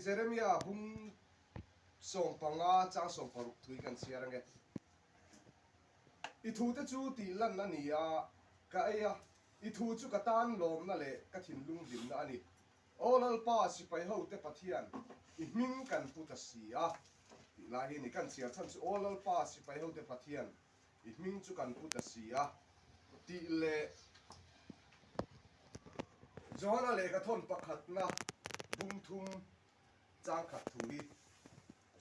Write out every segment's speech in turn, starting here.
Jeremia bung 15 chang 60 thui kan chhiar ange. I thute chu tih lan a ni a, ka ei a, i thu chu ka tan lawmna leh ka thinlung hlimna a ni. Aw Lalpa, sipai hote Pathian, i hming kan pu ta si a, tih lai hi ni. Kan chhiar chhan chu, Aw Lalpa, sipai hote Pathian, i hming chu kan pu ta si a, tih leh Johana lehkha thawn pakhatna bung thum chang khat thu hi.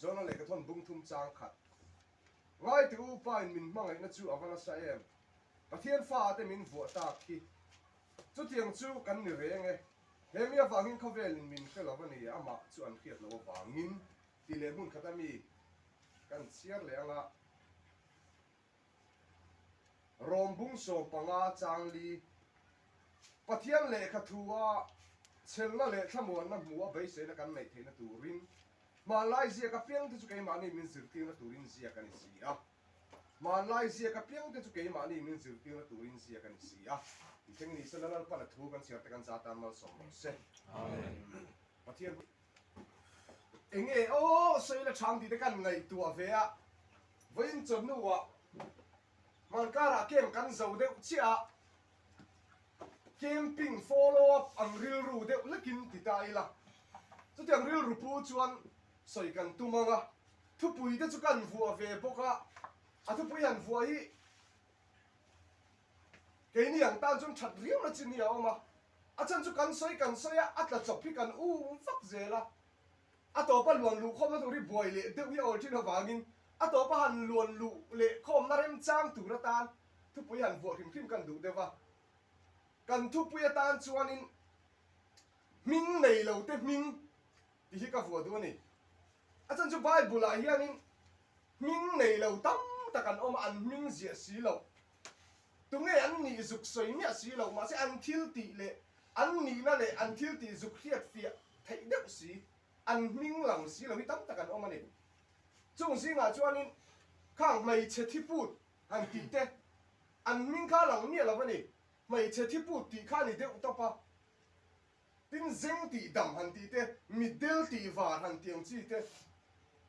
Johana lehkha thawn bung thum chang khat. Ngaite u, Pa in min hmangaihna chu a va nasa em? Pathian fa te min vuah tak hi. Chutiang chu kan ni reng e. He mi avangin khawvelin min hre lo a ni, amah chu an hriat loh avangin tih leh hmun khata mi kan chhiar leh anga Rawm bung 15 chang li Pathian lehkha thua chhelna leh thlamuanna hmu a beiseina kan neih theihna turin hmanlai ziak apiang te chu keimahni min zirtirna turin ziak a ni si a. Hmanlai ziak apiang te chu keimahni min zirtirna turin ziak a ni si a. Tih thleng ni sela Lalpan a thu kan chhiar te kan za tan malsawm rawh se. Amen. Pathian enge aw sawi la chhang tih te kan ngaihtuah ve a, vawiin chawhnuah hmankarah camp kan zo deuh chiah a, camping follow up ang rilru deuh lekin ti ta ila, chutiang rilru pu chuan sawi kan tum ang a. Thupui te chu kan vuah ve bawk a, a thupui han vuah hi keini ang tan chuan that riau na chin hi a awm a, a chhan chu kan sawi kan sawi a, a tla chawp hi kan um vak zel a, a tawpa luan luh khawmna tur hi buai leh deuh hi a awl thin avangin a tawpa han luan luh leh khawmna remchang tur atan thupui han vuah hrim hrim kan duh deuh a, kan thupui atan chuanin hming nei lo te hming Tih hi ka vuah duh a ni. A chhan chu Bible ah hianin hming nei lo tam tak an awm a, an hming ziah si loh. Tunge an nih zuk sawi miah si loh, mahse an thil tih leh an nihna leh an thil tih zuk hriat fiah theih deuh si, an hming lang si lo hi tam tak an awm a ni. Chung zingah chuanin khang hmeichhe thiput han tih te, an hming kha lang miah lo a ni. Hmeichhe thiput tih kha a ni deuh tawp a. Tin zeng tih dam han tih te, mitdel tih var han tih ang chi te,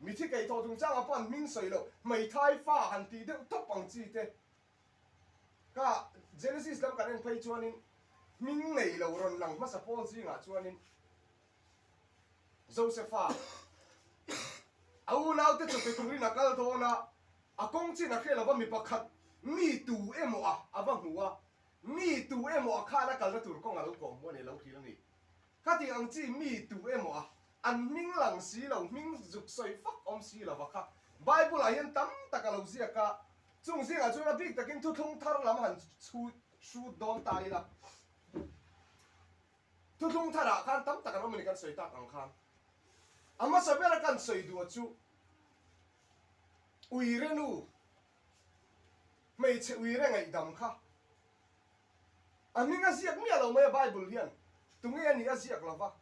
mithi keih thawh chungchangah pawh an hming sawi loh, hmeithai fa han tih deuh tawp ang chi te. Ka Genesis lam kan en phei chuanin hming nei lo rawn lang hmasa pawl zingah chuanin Josepha a unaute chu pe turin a kal dawn a, a kawng chin a hre lova mi pakhat mi tu emaw a a va hmu a, Mi tu emaw a khan a kalna tur kawng a lo kawh hmuh a ni, a lo hrilh a ni. Khati ang chi mi tu emaw a, an hming lang si lo, hming zuk sawi fak awm si lova kha Bible ah hian tam tak a lo ziak a, chung zingah chuan a bik takin thuthlung thar lam han chhu hrut dawn ta ila, thuthlung thar ah khan tam tak an awm a ni kan sawi tak ang khan. A hmasa bera kan sawi duh chu Uirenu. Hmeichhe uire ngaihdam kha a hming a ziak miah lo mai a Bible hian tunge a nih a ziak lo va.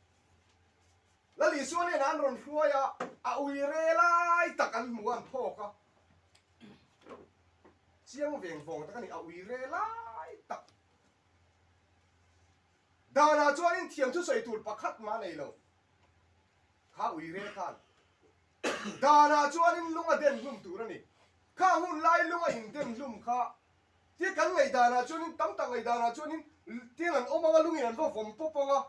Lal Isua hnenah an rawn hruai a, a uire lai tak an hmu a, an phawk a. Chiang veng vawng tak a ni, a uire lai tak. Danah chuanin thiam thusawi tur pakhat mah a nei lo. Kha uire khan Danah chuanin lung a den hlum tur a ni. Kha hun lai lung a in den hlum kha tia kan ngaih danah chuanin tam tak ngaih danah chuanin tiang an awm ang a, lungin an va vawm pawp ang a,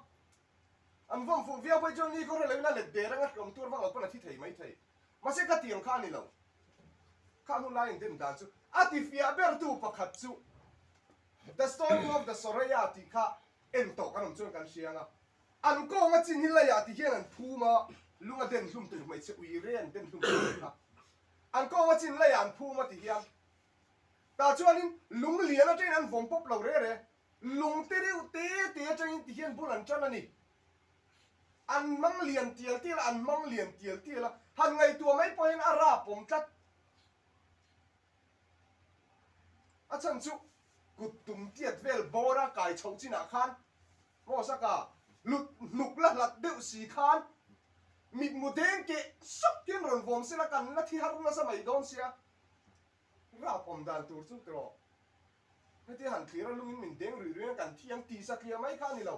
an vawm fuh viau phei chuan ni kawr hre loin a let der ang a, hlawm tur vak lo pawn a thi thei mai thei. Mahse ka tiang kha a ni lo. Kha hun lai in den dan chu a ti fiah bertu pakhat chu The Stoning of the Soraya tih kha en tawh kan awm chuan kan hria ang a. An kawng a chin hi leiah ti hian an phum a, lung a den hlum tur hmeichhe ui re an den hlum tur a ni kha. An kawng a chin leiah an phum a ti hian tah chuanin lung lian atangin an vawm pawp lo re re, lung te reuh te te atangin ti hian bul an tan a ni. An hmang lian tial tial a, an hmang lian tial tial a, han ngaihtuah mai pawh hian a rap awm tlat. A chhan chu kut tum tiat vel bawra kai chhoh chinah khan Mosaka lut hnuk la hlat deuh si khan mitmu deng keh sawk hian rawn vawm sela kan la thi har nasa mai dawn sia. Rap awm dan tur chu tiraw hetia han thlir a lungin min deng ruih ruih a kan thi ang tisa tliah mai kha a ni lo,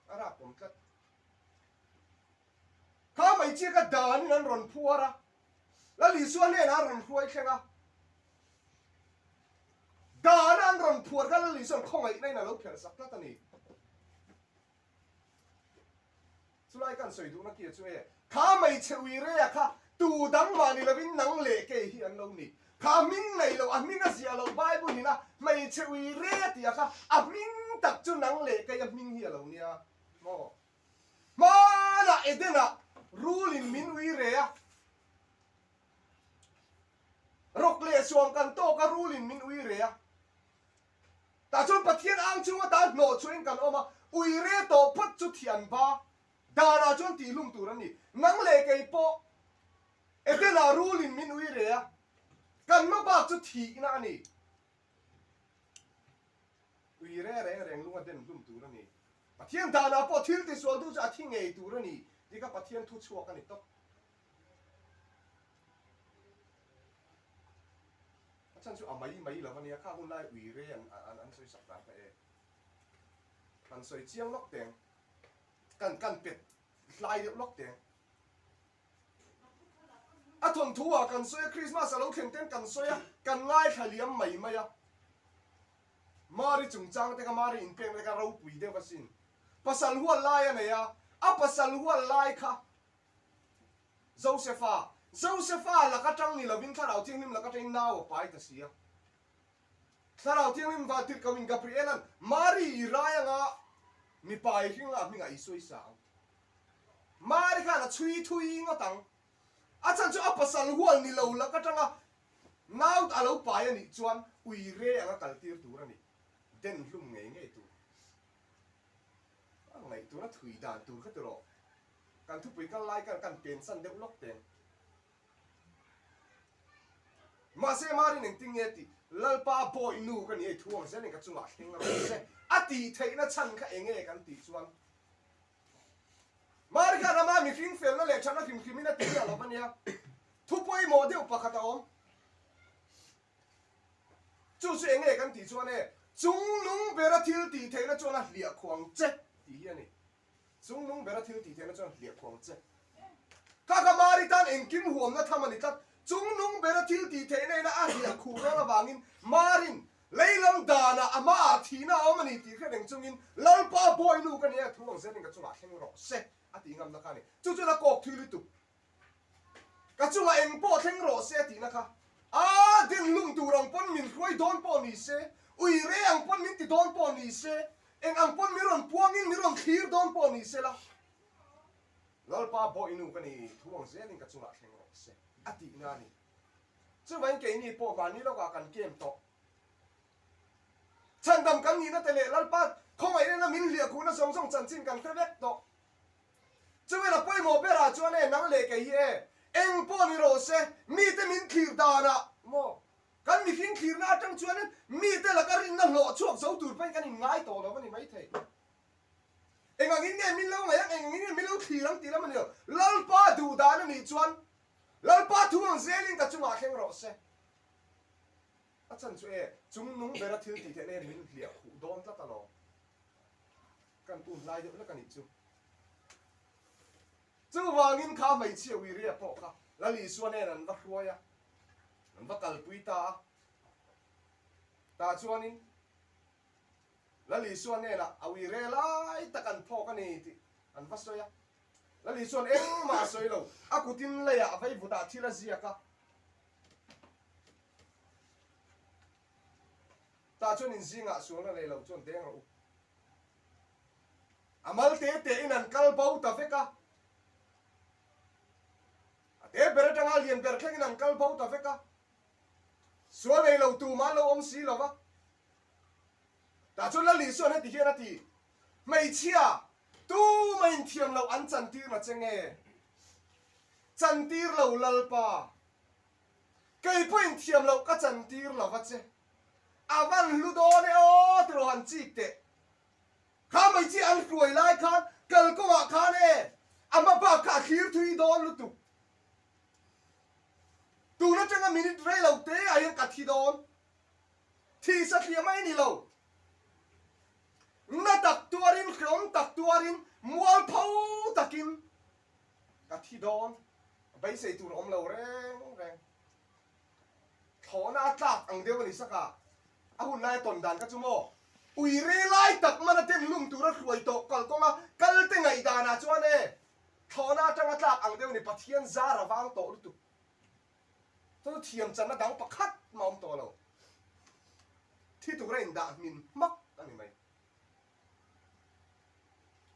a rap awm tlat. hmeichhia kha danin an rawn phuar a, Lal Isua hnenah an rawn hruai thleng a. Dana an rawn phuar kha Lal Isua'n khawngaihna in a lo phelh sak tlat a ni. Chulai kan sawi duhna kia chu e, kha hmeichhe uirea kha tu dang mah ni lovin nang leh kei hi an lo ni. Kha hming nei lo, a hming a ziah loh Bible ina hmeichhe uirea tih a kha a hming tak chu nang leh kei a hming hi a lo nia maw? Hmanah Edenah rulin min uire a, rawk leh suam kan tawk a rulin min uire a. Tah chuan Pathian ang chunga tan hnawh chhuahin kan awm a, uire tawh phawt chu thian ba danah chuan tihlum tur a ni. Nang leh kei pawh Edenah rulin min uire a, kan hma bak chu thihna a ni. Uire reng reng lunga den hlum tur a ni. Pathian danah pawh thil tisualtu chu a thi ngei tur a ni tih kha Pathian thu chhuak a ni tawp. A chhan chu a mai mai lo a nia, kha hun lai uire an an sawi sak dan kha e. Kan sawi chiang lawk teng, kan kan pet hlai deuh lawk teng. A thawnthu ah kan sawi a, Christmas a lo thlen ten kan sawi a, kan ngaithla liam mai mai a. Mari chungchang te kha Mari inpekna te kha ropui deuh asin. Pasal hual lai a nei a, a pasal hual lai kha Josefa, Josefa laka tang ni lovin Thlarau Thianghlim laka tangin nau a pai ta si a. Thlarau Thianghlim van tirhkohin Gabriela'n Mari i rai anga mipa i hring anga a hmingah Isua i sa ang. Mari khan a chhui thui ngawt ang. A chhan chu a pasal hual ni lo laka tanga nau a lo pai a nih chuan ui re anga kaltir tur a ni. Den hlum ngei ngei tur. A ngaihtuahna thui dan tur kha ti rawh. Kan thupui kal lai khan kan pensan deuh lawk teng. Mahse Marin engtin nge tih Lalpa bawi nu ka ni hei thu ang zel in ka chungah thleng rawh se a tih theihna chhan kha enge kan tih chuan Mari khan ama mihring felna leh thatna hrim hrimin a ti miah lo ania. Thu pawimawh deuh pakhat a awm. Chu chu enge kan tih chuan e chungnung bera thil tih theihna chuan a hliah khuang che tih hi a ni. Chungnung bera thil tih theihna chuan hliah khuang che. Kha kha Mari tan engkim huamna tham a ni tlat. Chungnung bera thil tih theihna ina a hliah khuh dawn avangin Marin leilam danah amahah thihna a awm a ni tih hre reng chungin Lalpa bawinu ka nia thu ang zelin ka chungah thleng rawh se a tih ngamna kha a ni. Chu chuan a kawk thui lutuk. Ka chungah eng pawh thleng rawh se a tihna kha. A dinhlum tur ang pawn min hruai dawn pawh ni se, ui re ang pawn min ti dawn pawh ni se, eng ang pawn min rawn puangin min rawn thlir dawn pawh ni se la, Lalpa bawihnu ka ni, thu ang zelin ka chungah thleng rawh se a tihna a ni. Chuvangin keini pawh mahni lawkah kan kem tawh. Chhandam kan nihna te leh Lalpa khawngaihna min hliahkhuhna zawng zawng chanchin kan hre vek tawh. Chuvela pawimawh berah chuan e nang leh kei hi e, eng pawh ni rawh se, mite min thlir danah maw? Kan mihring thlirna atang chuanin mite laka rinna hlawh chhuak zo tur pawhin kan inngai tawh lo a ni maithei. Eng angin nge min lo ngaih ang, eng angin nge min lo thlir ang tih lam a ni lo. Lalpa duh dan a nih chuan Lalpa thu ang zelin ka chungah thleng rawh se. A chhan chu e, chungnung bera thil tih theihna hian min hliah khuh dawn tlat alawm. Kan un lai deuh hlek a nih chu. Chuvangin kha hmeichhia Uiria pawh kha Lal Isua nen an va hruai a, an va kalpui ta a. Tah chuanin Lal Isua hnenah a uire lai tak an phawk a ni tih an va sawi a. Lal Isua'n engmah a sawi lo, a kutin leiah vaivutah thil a ziak a. Tah chuan in zingah sualna nei lo chuan deng rawh u. A mal te te in an kal bo ta vek a. A te ber atanga lian ber thleng in an kal bo ta vek a. Sual nei lo tumah an lo awm si lo va. Tah chuan Lal Isuan heti hian a ti, Hmeichhia, tumah inthiam loh an chantir na che nge? Chantir lo Lalpa. Kei pawhin thiam loh ka chantir lo va che. A van hlu dawn e aw tiraw han chik teh. Kha mai chi an hruai lai khan kalkawngah khan e a hma bak kha a thlir thui dawn lutuk. Tun atanga minute rei lo te ah hian ka thi dawn. Thi satliah mai ni lo. Na tak tuarin, hlawm tak tuarin, mualpho takin ka thi. Thi dawn, beisei tur awm lo reng reng. Thlawhna a tlak ang deuh a ni sak a, a hun laia tawn dan kha chu maw? Ui re lai tak mana den hlum tura hruai tawh kalkawnga kalte ngaihdanah chuan e, thlawhna atanga tlak ang deuh a ni, Pathian zar a vang tawh lutuk. Chu chu thiam channa dang pakhat mah awm tawh lo. Thi tura indah hmin hmak a ni mai.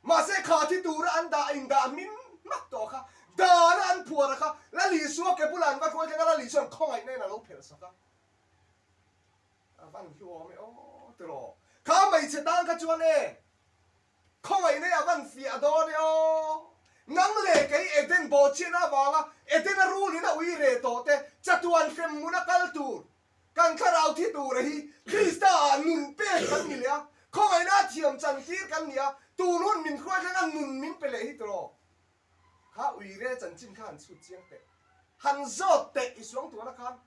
Mahse kha thi tura an dah indah hmin hmak tawh kha, dana an phuar a kha, Lal Isua ke bulah an va hruai thleng a, Lal Isua'n khawngaihna in a lo phelh sak a. A van hlu awm e aw tiraw. Kha hmeichhe tan kha chuan e, khawngaihna i a van fiah dawn e aw. Nang leh kei Eden bawhchhiatna avanga Edena rulin a ui reh tawh te, chatuan hremhmun a kal tur Kan thlarau thi tura hi Krista ah nun pek kan ni leh a, khawngaihna a thiam chan tir kan ni a, tun hun min hruai thleng a nun min pe leh hi tiraw? Kha uire chanchin kha han chhut chiang teh. Han zawt teh i suang tuahna khan.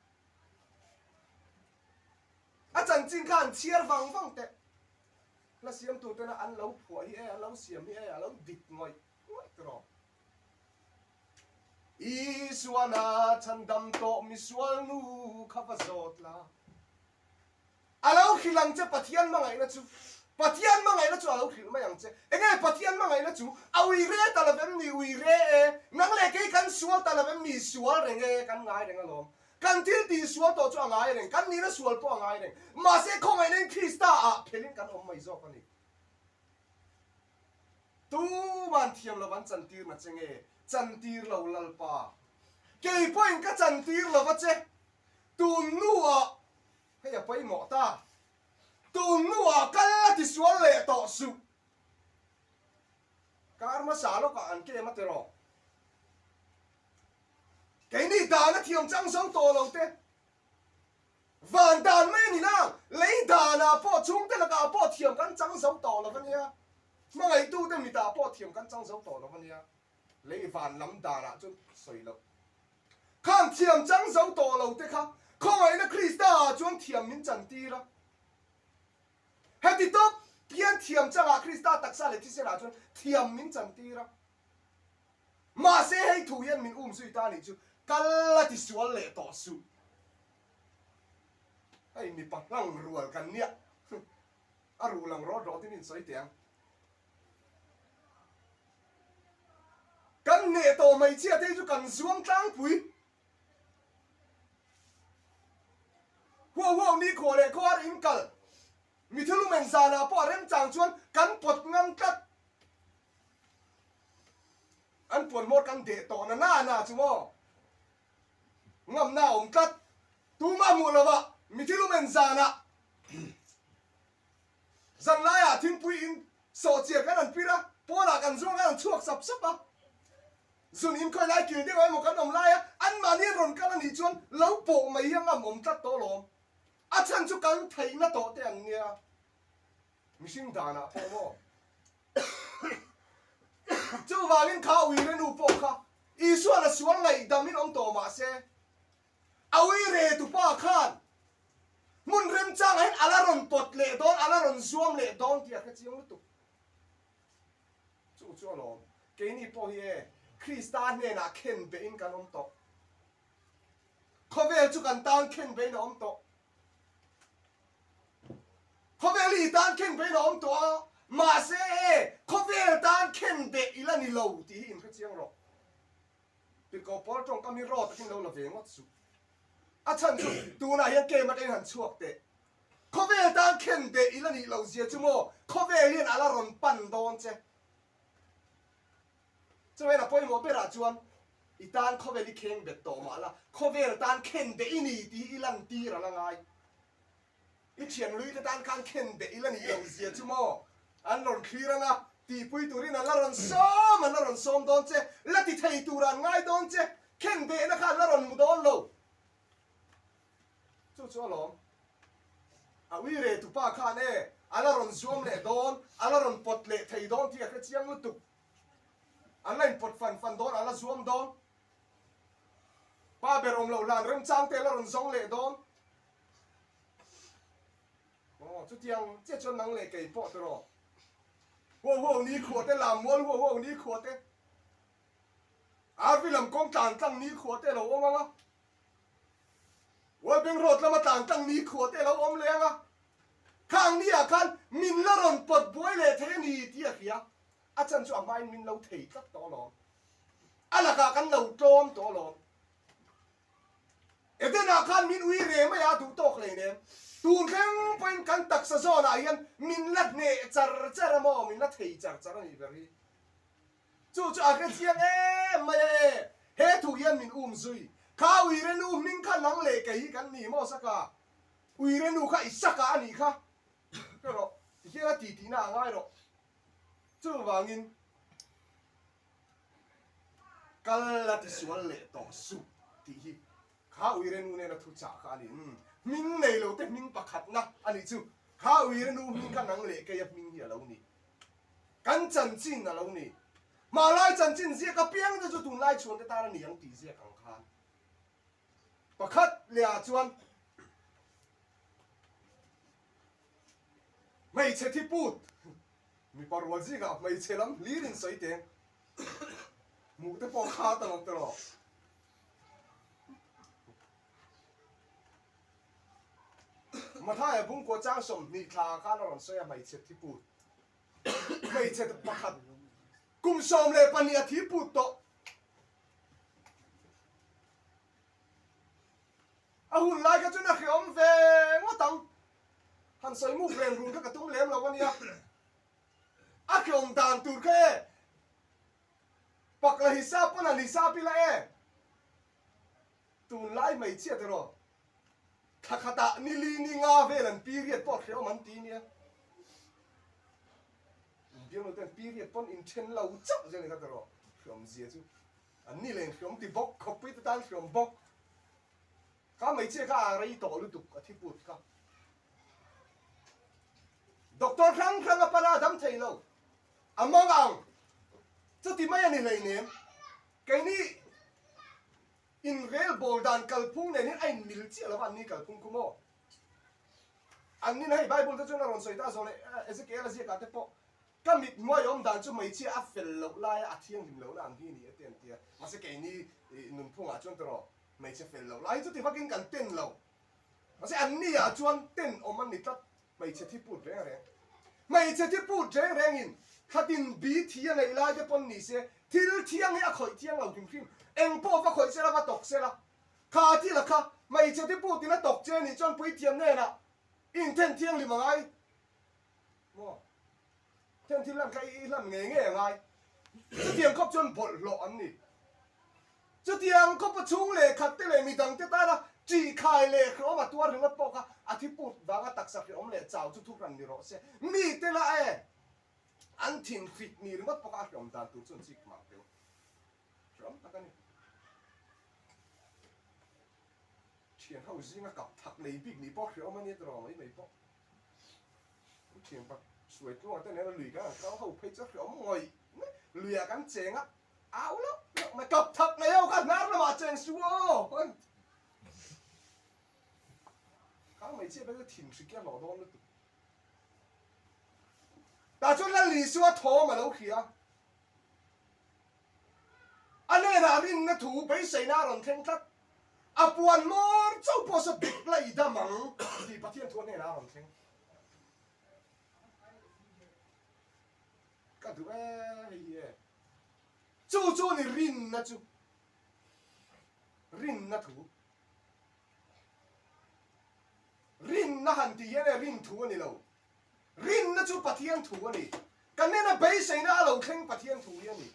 A chanchin kha han chhiar vang vang teh. Hla siamtu tena an lo phuah hi e, an lo siam hi e, a lo dik ngawih ngawih tiraw? Isuana chhandam tawh misual nu kha va zawt la. A lo hrilh ang che Pathian hmangaihna chu. Pathian hmangaihna chu a lo hrilh mai ang che. Enge Pathian hmangaihna chu? A ui re ta lovem ni? Ui re e. Nang leh kei kan sual ta lovem ni? Sual reng e, kan ngai reng alawm. Kan thil tih sual tawh chu a ngai reng, kan nihna sual pawh a ngai reng. Mahse khawngaihna in Krista ah phelin kan awm mai zawk a ni. Tuman thiam lo an chantir na che nge? Chantir lo Lalpa. Kei pawhin ka chantir lo va che. Tun hnuah, hei a pawimawh ta, tun hnuah kal a tisual leh tawh suh. Kar hmasa lawkah an kem a tiraw? Keini dan a thiam chang zo tawh lo te. Van dan mai a ni nang, lei danah pawh chhungte lakah pawh thiam kan chang zo tawh lo a nia. Hmangaihtute mitah pawh thiam kan chang zo tawh lo a nia. Lei van lam danah chuan sawi loh. Khang thiam chang zo tawh lo te kha khawngaihna Krista ah chuan thiam min chan tir a. Heti tawp hian thiam changah Krista taksa leh thisen ah chuan thiam min chan tir a. Mahse hei thu hian min um zui ta anih chu kal a ti sual leh tawh suh. Hei mipa hlang rual kan nia a ruh lang rawt rawt in insawi teh ang. Kan hneh tawh hmeichhia te hi chu kan zuam tlangpui. Huau huau ni khawh leh khawhar in kal. Mithulumen zanah pawh a remchang chuan kan pawt ngam tlat. An puan hmawr kan deh tawh na na na chu maw? Ngamna a awm tlat. Tumah hmuh lovah mithilumen zanah zan laiah thingpui in sawhchiar kan han pir a, pawnah kan zuang a han chhuak sap sap a. Zun inkhawi lai kil deuh emaw kan awm lai a, anmahni an rawn kal a nih chuan lo pawh mai hi a ngam awm tlat tawh alawm. A chhan chu kan theihna tawh te an nia. Mihring danah pawh maw? Chuvangin kha uire nu pawh kha Isua'n a sual ngaihdamin awm tawh mah se, a uire tupa khan hmun remchangah hian a la rawn pawt leh dawn, a la rawn zuam leh dawn tih a hre chiang lutuk. Chu chu alawm, keini pawh hi e, Krista hnenah khen behin kan awm tawh. Khawvel chu kan tan khen behin a awm tawh. Khawvel hi i tan khen behin a awm tawh a, mahse e, khawvel tan khen beh i la ni lo tih hi inhre chiang rawh. Tirhkoh Paul tawngkam hi raw takin lo la ve ngawt suh. A chhan chu tunah hian kem atangin han chhuak teh. Khawvel tan khen beh i la nih loh zia chu maw khawvel hian a la rawn pan dawn che. Chuan a pawimawh berah chuan i tan khawvel i kheng bet tawh mah la, khawvel tan khen beh i ni tih i lantir a la ngai. I thian lui te tan khan khen beh i la nih loh zia chu maw an rawn thlir ang a, tihpui turin an la rawn sawm, an la rawn sawm dawn che, la ti thei tur an ngai dawn che, khen behna kha an la rawn hmu dawn lo. Chu chu alawm. A ui re tupa khan e, a la rawn zuam leh dawn, a la rawn pawt leh thei dawn tih a hre chiang lutuk. An la inpawt fan fan dawn, a la zuam dawn. Pa ber awm loh hlan remchang te a la rawn zawng leh dawn. Aw, chutiang chiah chuan nang leh kei pawh tiraw. Huau huau ni khuah te, lam mual huau huau ni khuah te. RV lam kawng tlan tlang nikhua te a lo awm ang a, World Bank Road lama tlan tlang nikhua te a lo awm leh ang a, khang ni ah khan min la rawn pawt buai leh thei a ni tih a hria. A chan chu a hmain min lo thei tlat tawh alawm. A lakah kan lo tlawm tawh alawm. Eden-ah khan min ui re mai a duh tawk hleinem. Tun thleng pawhin kan taksa zawnah hian min la hneh char char a maw, min la thei char char a nih ber hi. Chu chu a hre chiang em mai a e. He thu hian min um zui. Kha uire nu hming kha nang leh kei hi kan ni maw Saka? Uire nu kha i Saka a nih kha. Hre rawh, tihian a ti tihna a ngai rawh. Chuvangin kal la tisual leh tawh suh tih hi kha uire nu nena thu chah kha a ni. Umm, hming nei lo te hming pakhatna a nih chu. Kha uire nu hming kha nang leh keia hming hi a lo ni. Kan chanchin a lo ni. Hmalai chanchin ziak apiang te chu tunlai chhuan te tan a ni ang tih ziak ang khan. Pakhat leh ah chuan hmeichhe thi put mipa rual zingah hmeichhe lam hlir in sawi teng hmuh te pawh kha ta lo te rawh. Mathaia bungkua chang 20 thla khan a rawn sawi a hmeichhe thi put hmeichhe pakhat kum 12 a thi put tawh. A hun lai kha chuan a hreawm ve ngawt ang. Han sawi muk reng run kha ka tum lem lo a nia. A hreawm dan tur kha e. Pakla hisap pawn han hisap ila e. Tunlai hmeichhia te rawh. Thla khatah ni li ni nga vel an period pawh hreawm an ti nia. Inbiaknu ten period pawn inthen lo chauh zel ni kha te rawh. Hreawm zia chu. An ni leng hriawm ti bawk, khawpui te tan hriawm bawk. Kha hmeichhia kha a rei tawh lutuk a thi put kha. Doctor hrang hrang a pan a dam thei lo. A mang ang. Chuti mai a ni hleinem. Keini inrel bawl dan kalphung nen hian a inmil chiah lo va an ni kalphung khu maw. An nin hei Bible te chuan a rawn sawi ta zawh leh Ezekiel a ziakah te pawh Ka mit hnuai awm dan chu hmeichhia a fel loh laia a thianghlim lohna ang hi a ni e te an ti a. Mahse keini nunphungah chuan tawh hmeichhe fel loh lai hi chuti vakin kan ten lo. Mahse anni ah chuan ten awm an ni tlat hmeichhe thi put reng reng. Hmeichhe thi put reng rengin thlatin bi thi a neih lai te pawn ni se thil thiang hi a khawih thiang lo hrim hrim. Eng pawh va khawih sela va tawk sela. Kha thil a kha hmeichhe thi putin a tawk che a nih chuan puithiam hnenah inthen thianghlim a ngai. Maw? Then thil hlan kha i hlan ngei ngei a ngai. Chutiang khawp chuan bawlhhlawh an ni. Chutiang khawpa chhung leh khat te leh midang te tana ṭihkhai leh hreawm a tuar ringawt pawh kha a thi put vanga taksa hreawm leh chau chu thuk ran ni rawh se. Mi te lah e an thin hrik ni ringawt pawh kha a hreawm dan tur chu an chik mah teu. Hreawm tak a ni. Thian ho zinga kap thak nei bik nih pawh hreawm a nia tiraw mai mai pawh. Thian pak suai tluang te nena lui kan han kal ho phei chu a hreawm ngawih mai. Luiah kan cheng a, au loh loh mai. Kap thak nei ho kha hnar lamah cheng suh aw. Khang hmeichhia te chu thin hrik hi a hlawh dawn lutuk. Tah chuan Lal Isua thawm a lo hria. A hnenah rinna thu beiseina a rawn thleng tlat. A puan hmawr chauh pawh saw dik la i dam ang tih Pathian thu a hnenah a rawn thleng. Ka duh e hei hi e. Chu chu ni rinna chu. Rinna thu. Rinna han tih hian e rin thu a ni lo. Rinna chu Pathian thu a ni. Kan nena beiseina a lo thleng Pathian thu hi a ni.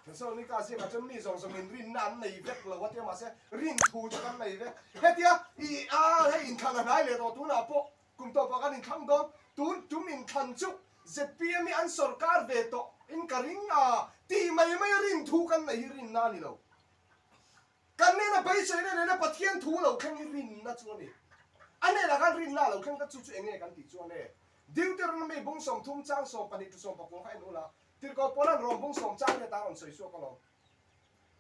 Thessalonika ziakah chuan mi zawng zawngin rinna an nei vek lo a tia mahse rin thu chu kan nei vek. Hetia i a hei inthlan a hnai leh tawh tunah pawh kum tawpah kan inthlang dawn. Tun tum inthlan chu zpm hi an sawrkar ve tawh in ka ring a tih mai mai a rin thu kan nei hi rinna a ni lo. Kan hnena beiseina nena Pathian thu lo thleng hi rinna chu a ni. A hnenah khan rinna a lo thleng ta chu chu enge kan tih chuan e Deuteronomy bung 30 chang 12 to 19 kha en ula, Tirhkoh Paula'n Rom bung sawm chang riat a rawn sawi chhuak alawm.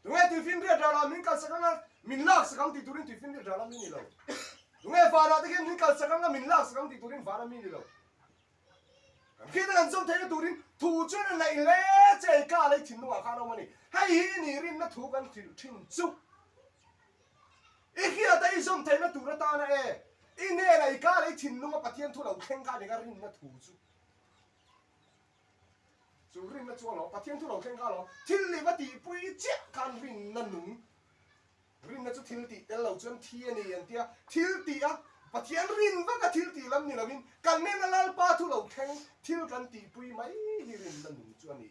Tunge tuifinriat ralah min kalsak anga min laksak ang tih turin tuifinriat ralah mi ni lo. Tunge vanah te khian min kalsak anga min laksak ang tih turin vanah mi ni lo. Kan hriat a kan zawm theihna turin thu chuan a hnaih hle che i ka lei thinlungah khan a awm a ni. Hei hi ni rinna thu kan hrilh thin chu. I hriat a i zawm theihna tur atana e, i hnena i ka lei thinlunga Pathian thu lo thleng kha a ni ka rinna thu chu. Chu rinna chu alawm, Pathian thu lo thleng kha alawm, thil leh va tihpui chiah khan rinna nung. Rinna chu thil tih tel lo chuan thi a ni an tia, thil tih a, Pathian rin vaka thil tih lam ni lovin kan hnena Lalpa thu lo thleng thil kan tihpui mai hi rinna nung chu a ni.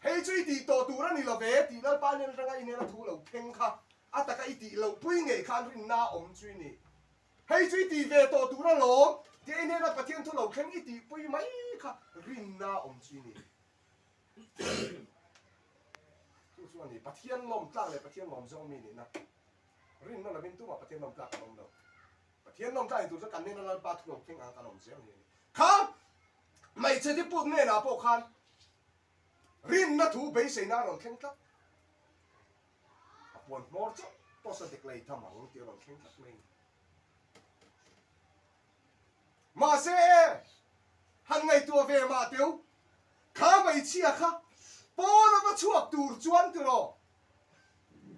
Hei chu i tih tawh tur a ni lo ve tih Lalpa hnen atanga i hnena thu lo thleng kha a taka i tih loh pui ngei khan rinna a awm chu i ni. Hei chu i tih ve tawh tur a lawm tih i hnena Pathian thu lo thleng i tihpui mai kha rinna a awm chu i ni. Chu chu a ni, Pathian lawm tlak leh Pathian lawm zawng mi nihna. Rinna lovin tumah Pathian lawm tlak kan awm lo. Pathian lawm tlak ni tur chu kan nena Lalpa thu lo thleng ang kan awm zel hi a ni. Kha hmeichhe thi put hnenah pawh khan rinna thu beiseina a rawn thleng tlat. A puan hmawr chauh pawh sa dek lei tham ang tih a rawn thleng tlat mai a ni. Mahse e, han ngaihtuah ve mah teu, kha hmeichhia kha pawn a va chhuak tur chuan tiraw?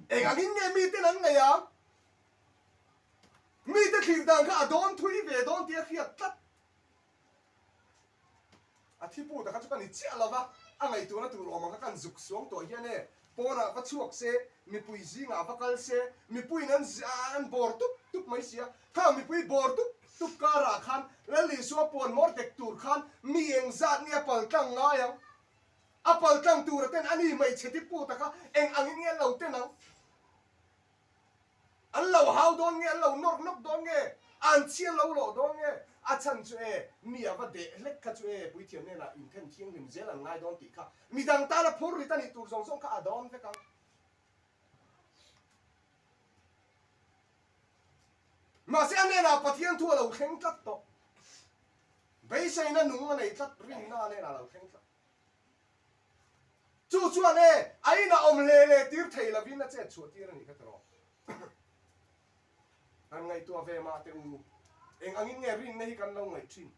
Eng angin nge miten an ngaih ang? Mite thlir dan kha a dawn thui ve dawn tih a hriat tlat. A thi puta kha chu ka ni chiah lo va, a ngaihtuahna tur awm ang kha kan zuk suang tawh hian e, pawnah va chhuak se, mipui zingah va kal se, mipuiin an an bawr tup tup mai sia, khang mipui bawr tup tup karah khan Lal Isua puan mawr dek tur khan mi engzat nge a pal tlang ngai ang? A pal tlang tura ten a ni hmeichhe thi puta kha eng angin nge an lo ten ang? An lo hau dawn nge, an lo nawr nawk dawn nge, an chhia lo lawh dawn nge, a chhan chu e, mi a va deh hlek kha chu e, puithiam hnenah inthen thianghlim zel an ngai dawn tih kha midang tana phur rit a nih tur zawng zawng kha a dawn vek ang. Mahse a hnenah Pathian thu a lo thleng tlat tawh. Beiseina nung a nei tlat, rinna a hnenah a lo thleng tlat. Chu chuan e, a inah awm hle leh tir thei lovin a chet chhuah tir a nih kha tiraw? Han ngaihtuah ve mah teh u, eng angin nge rinna hi kan lo ngaih thin?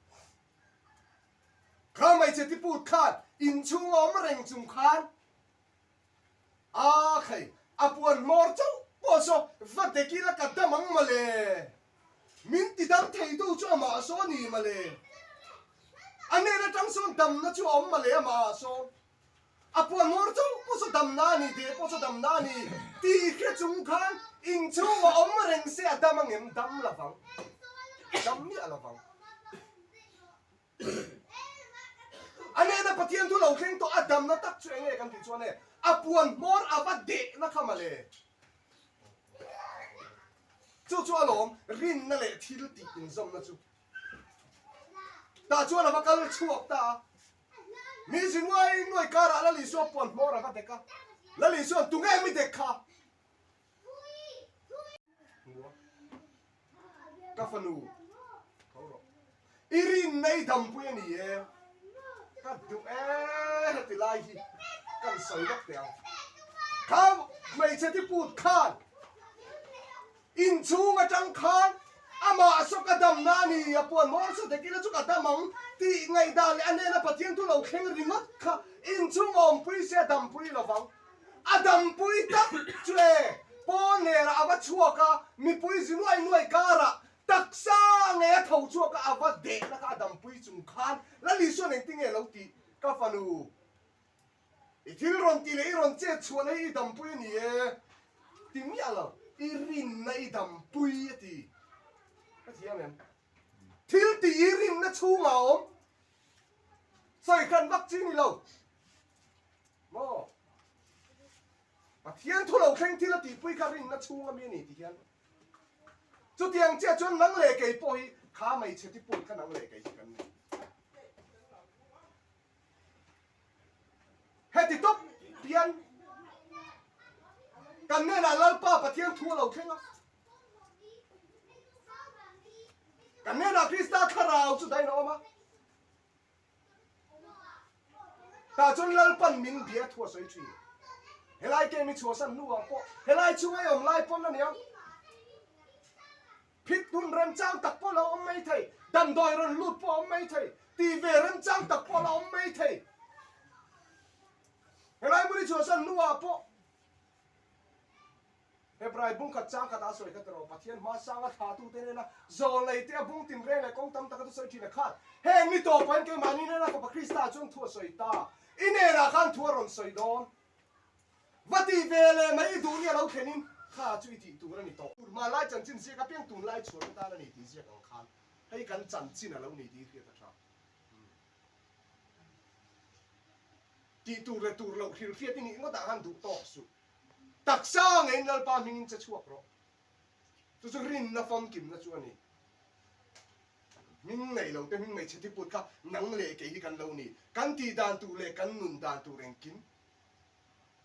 Kha hmeichhe tiput khan inchhung a awm reng chung khan A khai, a puan hmawr chauh pawh saw va dek ila ka dam ang mawle. Min ti dam theitu chu amah saw a ni mawle. A hnen atang sawn damna chu a awm mawle amah sawn. A puan hmawr chauh pawh saw damna a ni, deh pawh saw damna a ni tih hre chung khan inchhungah awm reng se a dam angem? Dam lovang. Dam miah lovang. A nena Pathian thu lo thleng tawh a damna tak chu enge kan tih chuan e a puan hmawr a va dehna kha male. Chu chu alawm rinna leh thil tih inzawmna chu. Tah chuan a va kal chhuak ta a. Mi zi nuai nuai karah Lal Isua puan hmawr a va dek a. Lal Isua'n tunge mi dek kha? Ka fanu tho rawh. I rinna i dampui a ni e. Ka duh e heti lai hi kan sawi lawk teh ang. Kha hmeichhe ti put khan inchhung atang khan amah saw ka damna a ni a puan maw saw tek ila chu ka dam ang tih ngaihdan leh a hnena Pathian thu lo thleng ringawt kha inchhung a awmpui se a dampui lovang. A dampui tak chu e, pawn lerah a va chhuak a, mipui zi nuai nuai karah taksa ngei a tho chhuak a, a va dehna kha a dampui chung khan Lal Isuan engtin nge lo tih ka fanu, i thil rawn tih leh i rawn chet chhuahna hi i dampui a ni e, ti miah lo, i rinna i dampui a ti. Ka thiam em? Thil tih i rinna chhungah a awm. Sawi hran vak chi ni lo. Maw? Pathian thu lo thleng thil a tihpui kha rinna chhung ami a ni ti hian. Chutiang chiah chuan nang leh kei pawh hi kha hmeichhe tiput kha nang leh kei hi kan ni. Heti tawp hian kan hnenah Lalpa Pathian thu a lo thleng a. Kan hnenah Krista thlarau chu dain a awm a. Tah chuan Lalpan min bia thu a sawi thin. Helai ke mi chhuahsan hnuah pawh helai chhunga i awm lai pawn a nia. Phit hun remchang tak pawh lo awm mai thei, damdawi rawn lut pawh a awm mai thei. Tih ve remchang tak pawh a la awm mai thei. Helai hmun hi chhuahsan hnuah pawh Hebrai bung khat chang khatah a sawi kha tiraw, Pathian hma sanga thlahtute nena zawl nei te a bung tinreng leh kawng tam taka thusawi thin a khat. Heng ni tawh pahin keimahni nena Fapa Krista chuan thu a sawi ta. I nenah khan thu a rawn sawi dawn. Va tih ve leh mai i duh ni a lo thlenin kha chu i tih tur a ni tawh. Hmanlai chanchin ziak apiang tunlai chhuan atan a ni tih ziak ang khan hei kan chanchin a lo ni tih i hriat a tha. Tih tur leh tur loh hrilh hriat i nih ngawtah khan duh tawk suh. Taksa ngeiin Lalpa hmingin che chhuak rawh. Chu chu rinna famkimna chu a ni. Hming nei lo te hming hmeichhe thiput kha nang leh kei hi kan lo ni. Kan tih dan tur leh kan nun dan tur engkim.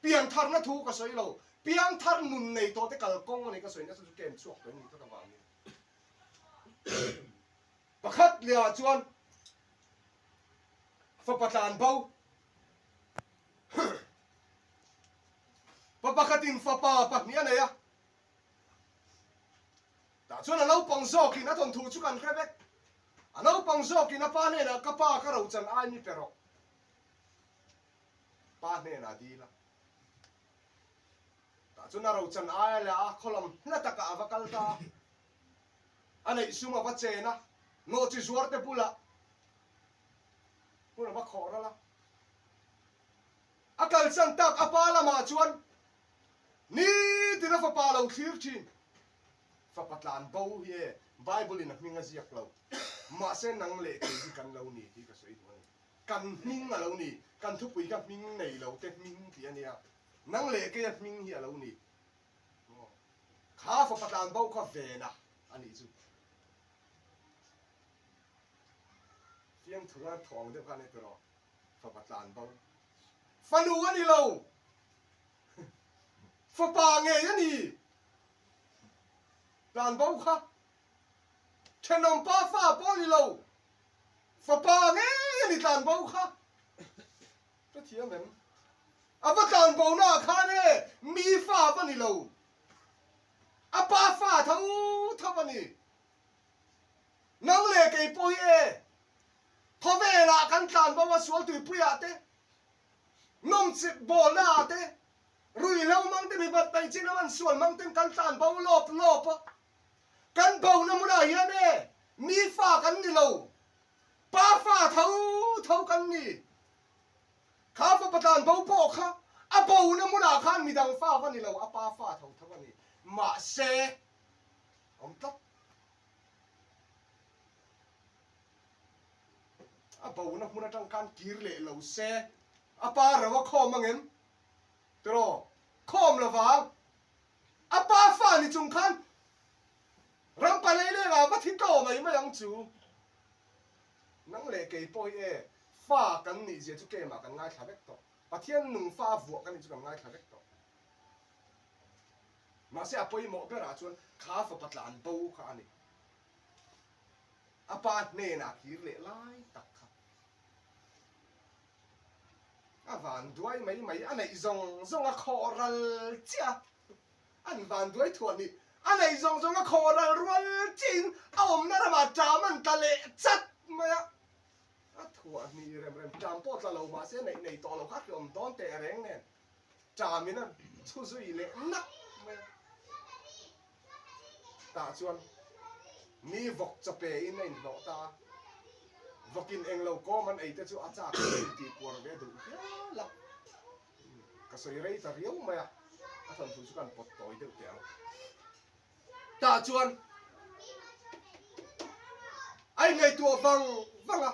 Piantharna thu ka sawi lo. Piangthar nun nei tawh te kalkawng a ni ka sawi nasa chu kem chhuak tawh in nih tlat avangin. Pakhat leh ah chuan fapa tlan bo. Pa pakhatin fapa pahnih a nei a. Tah chuan a naupang zawkin a thawnthu chu kan hre vek. A naupang zawkin a pa hnenah ka pa ka rochan ai mi pe rawh. Pa hnenah dil a. Tah chuan a rochan ai a leh a khawlam hla takah a va kal ta a. A neih sum a va chen a, nawhchi zuar te bulah hmun a va khawh ral a. A kalsan tak a pa lamah chuan nitin a fapa lo thlir thin. Fapa tlan bo hi e, Bible in a hming a ziak lo. Mahse nang leh kei hi kan lo ni tih ka sawi duh a ni. Kan hming a lo ni, kan thupui kha hming nei lo te hming tih a nia. Nang leh keia hming hi a lo ni. Kha fapa tlan bo kha vena a nih chu. Fiamthu a thawng deuh kha a ni tawh. Fapa tlan bo. Fanu a ni lo. Fapa ngei a ni. Tlan bo kha. Thenawm pa fa pawh a ni lo. Fapa ngei a ni tlan bo kha. Ka thiam em? A va tlan bo na khan e mi fa va ni lo. A pa fa tho tho a ni. Nang leh kei pawh hi e Khawvelah kan tlan bo a sual tuipuiah te, nawmchip bawlnaah te, ruihhlo hmang te, mipat paihchin a man sual hmang ten kan tlan bo lawp lawp a. Kan bona hmunah hian e mi fa kan ni lo, pa fa tho tho kan ni. Kha fapa tlan bo pawh kha a bona hmunah khan midang fa va ni lo, a pa fa tho tho a ni. Mahse, awm tlat. A bona hmun atang khan kir leh lo se, a pa ro a khawm ang em? Tiraw, khawm lo vang. A pa fa ni chung khan ram palei lengah va thi tlaw mai mai ang chu. Nang leh kei pawh hi e, fa kan nih zia chu kemah kan ngaithla vek tawh. Pathian nung fa vuah kan nih chu kan ngaithla vek tawh. Mahse a pawimawh berah chuan kha fapa tlan bo kha a ni. A pa hnenah kir leh lai tak kha a van duai mai mai a neih zawng zawng a khawh ral chiah a, an van duai thuah ni, a neih zawng zawng a khawh ral rual chiahin a awmna ramah ṭam an tla leh chat mai a, a thuah hnih rem rem ṭam pawh tla lo mahse neih nei tawh lo kha a hriawm dawn teh reng nen. Ṭamin a chhu zui leh nak mai a. Tah chuan mi vawk chaw pe in a inhlawh ta a. Vawkin englo kawm an ei te chu a chak in a intih puar ve duh hial a. Ka sawi rei ta riau mai a, a thawnthu chu kan pawt tawi deuh teh ang. Tah chuan a inngaihtuah vang vang a,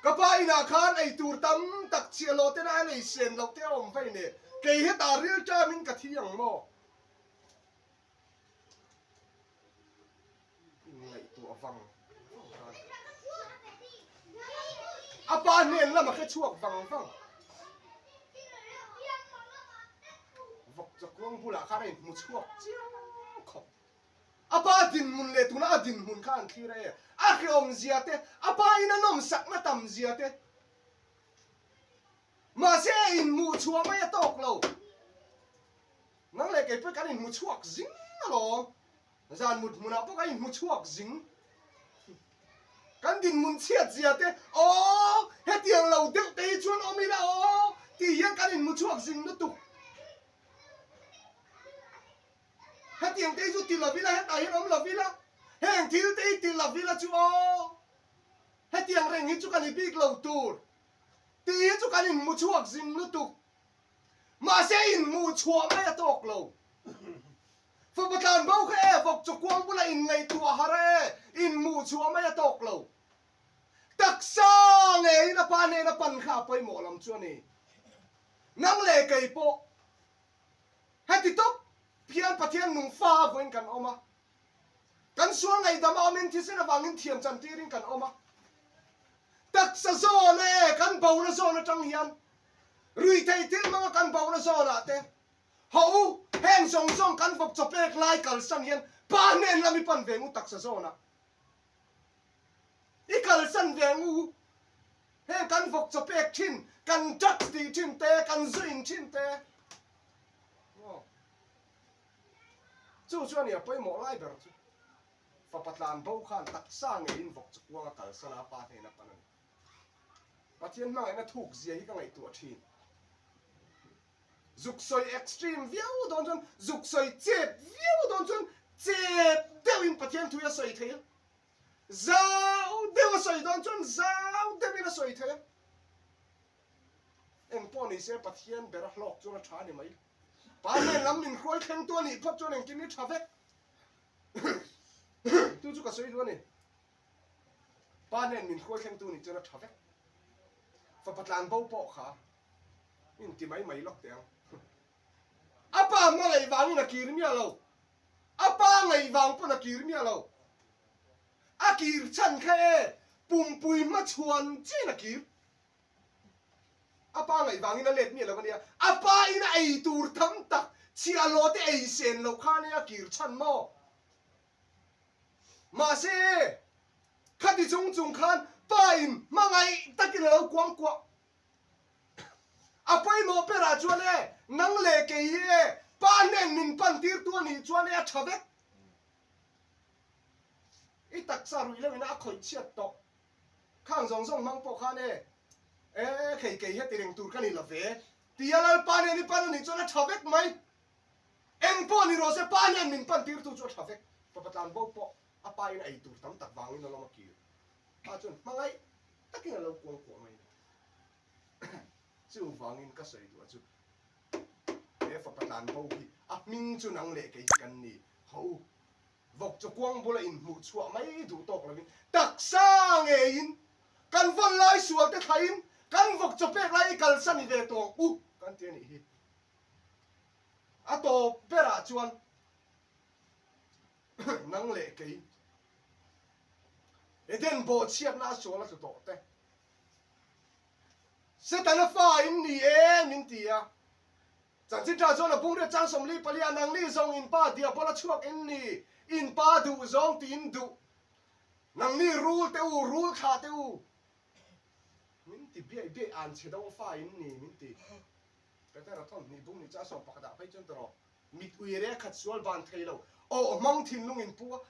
Ka pa inah khan ei tur tam tak chhiah loh tena an ei sen loh te a awm vei nen, kei hetah ril ṭamin ka thi ang maw? Inngaihtuah vang vang khan a pa hnen lam a hre chhuak vang vang. Vawk chakuang bulah khan a inhmu chhuak chiang khawp. A pa dinhmun leh tuna a dinhmun kha an thlir a e. A hreawm zia te, a pa in a nawmsakna tam zia te. Mahse a inhmuh chhuah mai a tawk lo. Nang leh kei pawh kan inhmu chhuak zing alawm. Zan mut hmunah pawh kan inhmu chhuak zing. Kan dinhmun chhiat zia te, Aw, hetiang lo deuh te hi chuan awm ila aw, tih hian kan inhmu chhuak zing lutuk. Hetiang te hi chu ti lo ila, hetah hian awm lo ila, heng thil te hi ti lo ila chu aw, hetiang reng hi chu kan i bik lo tur, tih hi chu kan inhmu chhuak zing lutuk. Mahse inhmuh chhuah mai a tawk lo. Fapa tlan bo kha e, vawk chaw kuang bula inngaihtuah har e, inhmuh chhuah mai a tawk lo. Taksa ngeiin a pa hnena pan kha a pawimawh lam chu a ni. Nang leh kei pawh heti tawp hian Pathian nung fa a vawiin kan awm a. Kan sual ngaihdam a awmin thisen avangin thiam chan tirin kan awm a. Taksa zawn e, kan bona zawn atang hian ruihtheih thil hmanga kan bona zawnah te Ho u, heng zawng zawng kan vawk chaw pek lai kalsan hian pa hnen lam i pan ve ngu taksa zawnah i kalsan ve ngu. Heng kan vawk chaw pek thin, kan drugs tih thin te, kan zu in thin te. Chu chu a nia pawimawh lai ber chu. Fapa tlan bo khan taksa ngeiin vawk chaw kuanga kalsan a pa hnena pan a ni. Pathian hmangaihna thuk zia hi ka ngaihtuah thin. Zuk sawi extreme viau dawn chuan, zuk sawi chep viau dawn chuan chep deuhin Pathian thu hi a sawi thei a. Zau deuh a sawi dawn chuan zau deuhin a sawi thei a. Eng pawh ni se Pathian ber a hlawk chuan a tha a ni mai. Pa hnen lam min hruai thlengtu a nih phawt chuan engkim hi tha vek. Chu chu ka sawi duh a ni. Pa hnen min hruai thlengtu nih chuan a tha vek. Fapa tlan bo pawh kha in ti mai mai lawk teh ang. A pa hma ngaih vangin a kir miah lo. A pa ngaih vang pawn a kir miah lo. A kir chhan kha e pumpui hmachhuan chiin a kir. A pa ngaih vangin a let miah lo a nia. A pa in a ei tur tam tak chhiahhlawh te ei sen loh kha ania a kir chhan maw? Mahse, khati chung chung khan pa in hmangaih takin a lo kuang kuah. A pawimawh berah chuan e, nang leh kei hi e, pa hnen min pan tirtu a nih chuan e a tha vek. I taksa ruih loin a khawih chhiat tawh. Khang zawng zawng hmang pawh khan e, e khei kei heti reng tur ka ni lo ve, tia Lalpa nen i pan a nih chuan a tha vek mai. Eng pawh ni rawh se, pa hian min pan tirtu chu a tha vek. Fapa tlan bo pawh a pa in a ei tur tam tak vangin a lawm a kir. Pa chuan hmangaih takin a lo kuang kuah mai a ni. Chuvangin ka sawi duh a chu, he fapa tlan bo hi a hming chu nang leh kei hi kan ni. Ho u, vawk chaw kuang bula inhmuh chhuah mai duh tawk lovin taksa ngeiin kan vawn lai sual te thlaiin kan vawk chaw pek lai i kalsan i ve tawng u kan ti a nih hi. A tawp berah chuan nang leh kei Eden bawhchhiatna a sual a tlu tawh te. Setana fa in ni e min ti a. Chanchin tha chuan a bungriat chang 44 a nangni zawng in pa diabola chhuak in ni, in pa duh zawng tiin duh. Nangni rul te u, rul thlah te u. Min ti biaih biaih an chhe dawng fa in ni min ti. Petera thawmhnih bung ni chu a sawm pakhatah phei chuan tawrh mit ui reh khat sual ban thei lo aw hmang thinlung in pu a,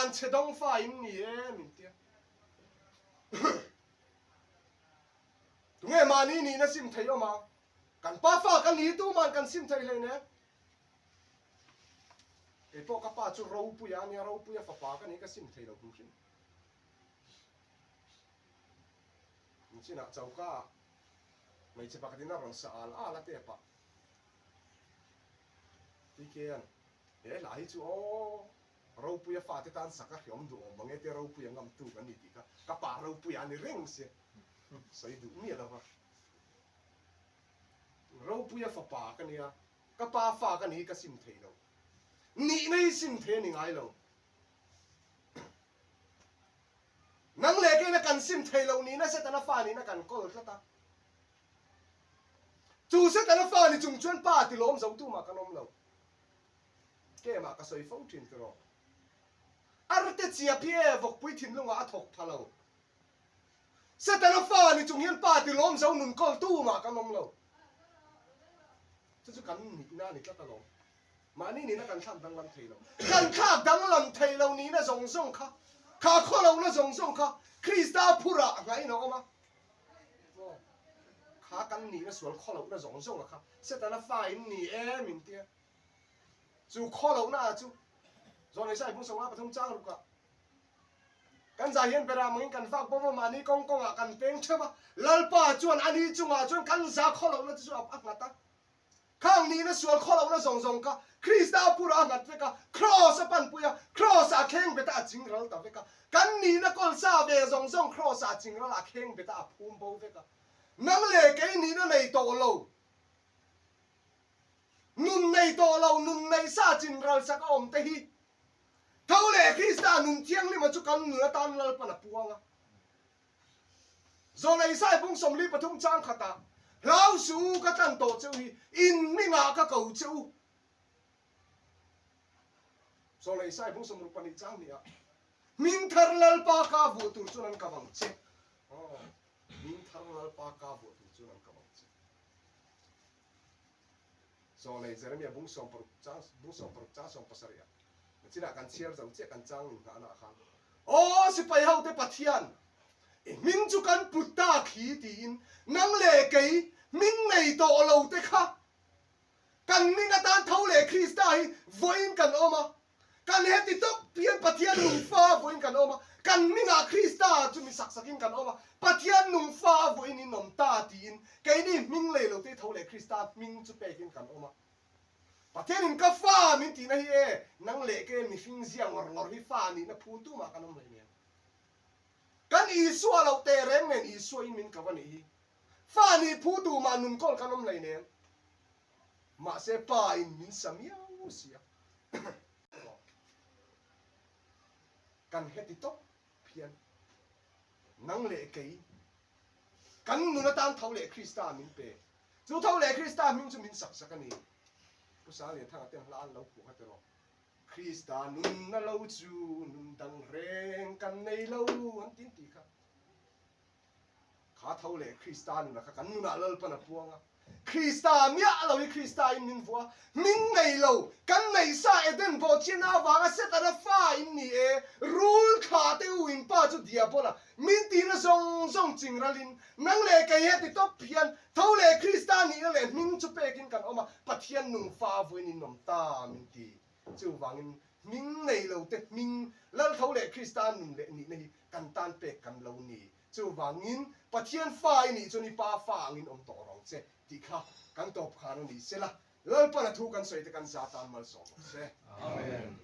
an chhe dawng fa in ni e min tia. Tunge mahni nihna sim thei awm a, kan pa fa ka ni tuman kan sim thei hleinem. Kei pawh ka pa chu Ropuia a nia, Ropuia fapa ka ni ka sim thei lo hrim hrim. Nichinah choka ah Hmeichhe pakhatin a rawn sa al al a tep a, TK-a'n he hla hi chu aw Ropuia fate tan sak a hriawm duh awm mange tia Ropuia ngamtu kan ni tih kha ka pa Ropuia a ni reng sia sawi duh miah lo va. Ropuia fapa ka nia, ka pa fa ka ni hi ka sim thei lo. Nihna hi sim thei a ni ngai lo. Nang leh keina kan sim thei loh nihna Setana fa nihna kan kawl tlat a. Chu Setana fa ni chung chuan pa ti lawm zo tumah kan awm lo. Kemah ka sawi fo thin tiraw. Arte chia phi e vawkpui thinlungah a thawk pha lo. Setana fa ni chung hian pa ti lawm zo nun kawl tumah kan awm lo. Chu chu kan nihna a ni tlat alawm. Mahni nihna kan thlak danglam thei lo. Kan thlak danglam thei lo nihna zawng zawng kha, kha khawlohna zawng zawng kha, Krista phurah ngaihin a awm a. Aw, kha kan nihna sual khawlohna zawng zawng a kha Setana fa in ni e min tia. Chu khawlohna ah chu Zawnei Sai Bung Sawmnga pathum chang rukah kan zai hian bera mangin kan vak bawm a, mahni kawng kawngah kan peng theuh a, Lalpa chuan ani chungah chuan kan za khawlohna te chu a nghat a. Khang nihna sual khawlohna zawng zawng kha Krista phurah a nghat vek a, Kraws a panpui a, Kraws ah a kheng bet a, a ching ral ta vek a. Kan nihna kawlsa ve zawng zawng Kraws ah a ching ral a, a kheng bet a, a phum bo vek a. Nang leh kei nihna nei tawh lo, nun nei tawh lo, nun nei sa chin ral sak a awm te hi tho leh Krista nun thianghlima chu kan nun atan Lalpan a puang a. Zawnei Sai bung 43 chang khatah, Hlau suh u, ka tlan tawh che u hi, in hmingah ka ko che u. Zawnei Sai bung 62 chang hnih ah, Hming thar Lalpa ka vuah tur chuan an ka vang che. Aw, hming thar Lalpa ka vuah tur chuan an ka vang che. Zawnei Jeremia bung 60 chang bung 60 chang 70 ah, Nachinah kan chhiar zo chiah kan chang ning nghahna ah khan, Aw sipai hote Pathian, i hming chu kan put ta khi tiin nang leh kei hming nei tawh lo te kha kan hming atan tho leh Krista hi vawiin kan awm a, kan heti tawp hian Pathian nungfa vawiin kan awm a, kan hmingah Krista chu mi sak sakin kan awm a, Pathian nungfa vawiin in awm ta tiin keini hming lei lo te tho leh Krista hming chu pekin kan awm a. Pathianin ka fa min tihna hi e, nang leh ke mihring zia ngawr ngawr hi fa nihna phu tumah kan awm hleinem. Kan Isua loh teh reng nen Isua in min ko a nih hi. Fa nih phu tumah nun kawl kan awm hleinem. Mahse Pa in min sa miau si a. Kan heti tawp phian. Nang leh kei kan nun atan tho leh Krista min pe. Chu tho leh Krista hming chu min sak sak a ni. Pu Sanglianthanga ten hla an lo phuah kha tiraw. Krista nunna lo chu nun dang reng kan nei lo an tin tih kha. Kha tho leh Krista nuna kha kan nunah Lalpan a puang a. Krista miah lo hi Krista in min vuah a, hming nei lo, kan neih sa Eden bawhchhiatna avanga Setana fa in ni e, rul thla te u in pa chu Diabola, min tihna zawng zawng ching ralin, nang leh kei heti tawp hian tho leh Krista nihna leh hming chu pekin kan awm a, Pathian nung fa vawiin in awm ta min ti. Chuvangin hming nei lo te hming Lal tho leh Krista nun leh nihna hi kan tan pek kan lo ni. Chuvangin, Pathian fa i nih chuan i pa fa angin awm tawh rawng che tih kha kan tawp khan a ni. Sela, Lalpan a thu kan sawi te kan za tan malsawm rawh se. Amen.